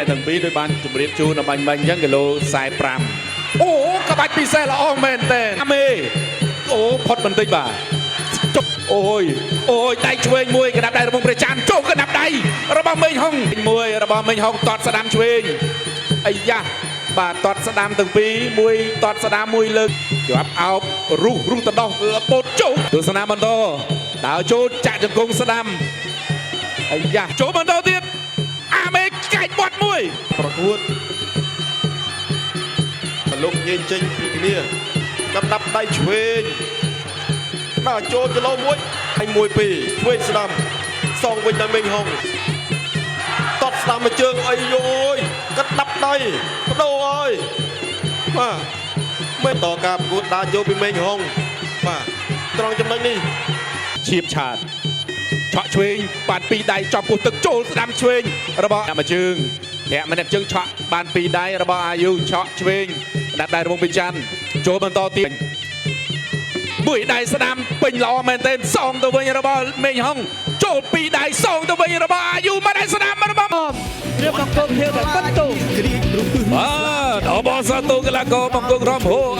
អ្នកទាំងពីរដោយបានជម្រាបជូនដល់បាញ់បាញ់អញ្ចឹងគីឡូ45អូក្បាច់ពិសេសល្អមែនតើអាមេអូផុតបន្តិចបាទចុកអូយអូយដៃឆ្វេងមួយកណ្ដាប់ដៃរបស់ព្រះច័ន្ទចូលកណ្ដាប់ដៃរបស់មេងហុងមួយរបស់មេងហុងតតស្ដាំឆ្វេងអាយ៉ាបាទតតស្ដាំទាំងពីរមួយតតស្ដាំមួយលើកជាប់អោបរុះរុះតដោះពោតជោទស្សនាបន្តដើរចូលចាក់ជង្គង់ស្ដាំអាយ៉ាចូលបន្តទៀតអាមេកាច់បត់មួយ ប្រកួតលោកញែកចេញពីគ្នាកណ្ដាប់ដៃឆ្វេងដល់ចូលគីឡូមួយដៃមួយពីរឆ្វេងស្ដាំសងវិញដល់មេងហុងតត់ស្ដាំមួយជើងអីយយកណ្ដាប់ដៃបដូរអើយបាទមិនតការប្រកួតដើរចូលពីមេងហុងបាទត្រង់ចំណុចនេះ ឈៀបឆាតឆក់ឆ្វេងបានពីរដៃចំពោះទឹកចូលស្ដាំឆ្វេងរបស់អ្នកមួយជើងអ្នកម្នាក់ជើងឆក់បានពីរដៃរបស់អាយុឆក់ឆ្វេងដាក់ដៃរបស់ពិច័ន្ទចូលបន្តទៀតមួយដៃស្ដាំពេញល្អមែនទែនសងទៅវិញរបស់មេងហុងចូលពីរដៃសងទៅវិញរបស់អាយុមួយដៃស្ដាំរបស់ រៀបបង្គោលខៀវដែលពិតទូ បាទអបអរសាទរកីឡាករបង្គោលក្រមហូ